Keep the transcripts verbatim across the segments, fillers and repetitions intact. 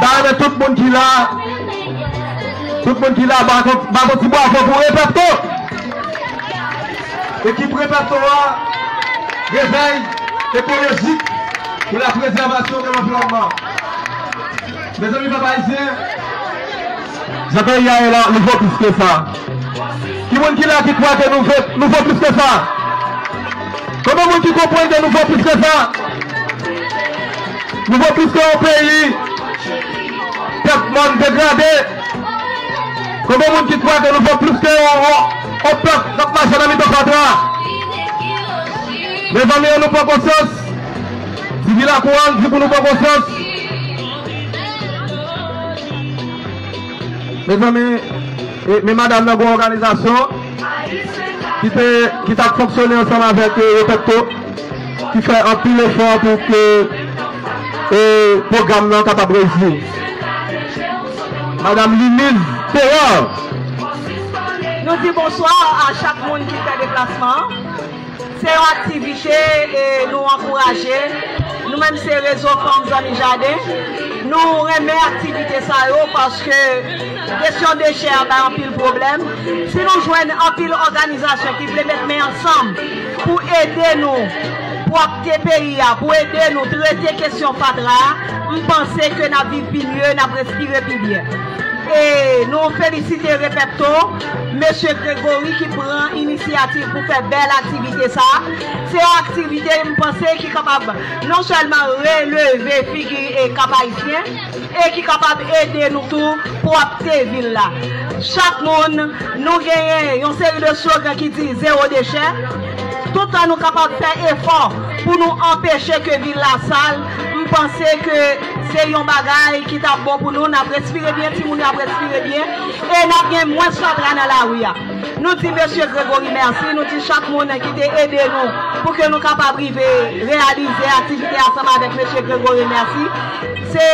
Ta renmen tout moun ki la, tout moun ki la, ba yon, ba yon ti bwavo pou Repepto. Ekip Repepto a, revèy ekolojik pou la prezèvasyon de lanviwònman. Mezanmi, pèp ayisyen, jan peyi a ye la, nou fò plis ke sa. Ki moun ki la ki kwè ke nou fè, nou fò plis ke sa? Konbyen moun ki konprann ke nou fò plis ke sa? Nou fò plis ke yon peyi pèp mòn degrade? Konbyen moun ki kwè ke nou fò plis ke yon, yon, yon pèp k ap mache nan mitan fatra? Mezanmi, ann nou pran konsyans. Di Vila Kouran, di pou nou pran konsyans. Mezanmi, e, men madanm nan gon òganizasyon ki te, ki t ap fonksyone ansanm avèk, e, Repepto, ki fè anpil efò pou ke, e, pwogram nan kapab reyisi. Madanm Limiz Terreur. Nou di bonswa a chak moun ki fè deplasman an. Se yon aktivite, e, nou ankouraje. Nou menm se Rezo Fanm Zanmi Jaden. Nou renmen aktivite sa yo paske kesyon dechè a bay anpil pwoblèm. Si nou jwenn anpil òganizasyon ki vle met men ansanm pou ede nou pwòpte peyi a, pou ede nou trete kesyon fatra a, m panse ke n ap viv pi mye, n ap respire pi byen. E nou felisite Repepto, mesye Gregory ki pran inisyativ pou fè bèl aktivite sa. Se yon aktivite m panse ki kapab non sèlman releve figi e Kap Ayisyen, e ki kapab ede nou tou pwòpte vil la. Chak moun, nou genyen yon seri de slogan ki di zewo dechè. Toutan nou kapab fè efò pou nou anpeche ke vil la sal, m panse ke se yon bagay ki t ap bon pou nou. N ap respire byen, timoun yo ap respire byen, e n ap gen mwens fatra nan lari a. Nou di mesye Gregory mèsi, nou di chak moun ki te ede nou pou ke nou kapab rive reyalize aktivite ansanm avèk mesye Gregory mèsi. Se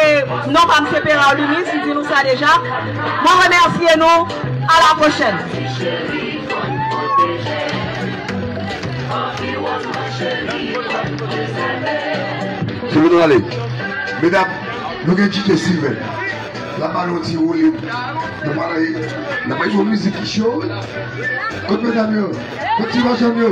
non pa m se Perard Lumis, m di nou sa deja. Mwen remèsye nou, a la pwochèn. Se pou nou ale. Medam, nou gen D J Sylvain. L ap ba nou ti woulib. Nou pral, n ap jwe yon mizik ki cho, wi. Kot medam yo? Kot ti machann yo?